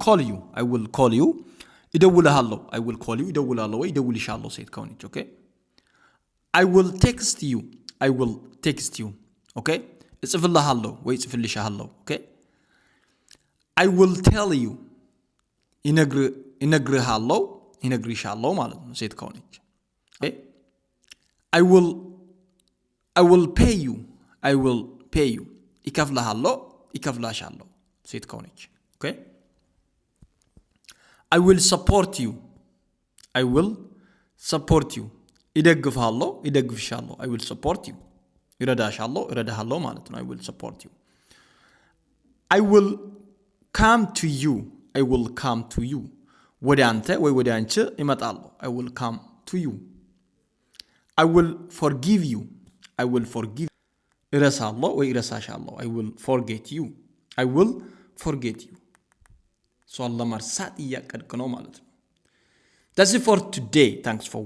Call you. I will call you፣ እደውልሃለሁ። I will call you፣ እደውልሃለሁ ወይ እደውልሻለሁ ሴት ከሆነች። Okay። I will text you. I will text you. Okay፣ እጽፍልሃለሁ ወይ እጽፍልሻለሁ። Okay። I will tell you፣ እነግርሃለሁ፣ እነግርሻለሁ ማለት ነው ሴት ከሆነች። I will pay you. I will pay you፣ እከፍልሃለሁ፣ እከፍልሻለሁ ሴት ከሆነች። Okay። I will support you. I will support you፣ እደግፍሃለሁ፣ እደግፍሻለሁ። I will support you፣ እረዳሻለሁ፣ እረዳሃለሁ ማለት ነው። I will support you. I will come to you. I will come to you፣ ወደ አንተ ወይ ወደ አንቺ እመጣለሁ። I will come to you. I will forgive you. I will forgive፣ እረሳለሁ ወይ እረሳሻለሁ። I will forget you. I will forget you። እሷን ለመርሳት እያቀድክ ነው ማለት ነው። That's it for today. Thanks for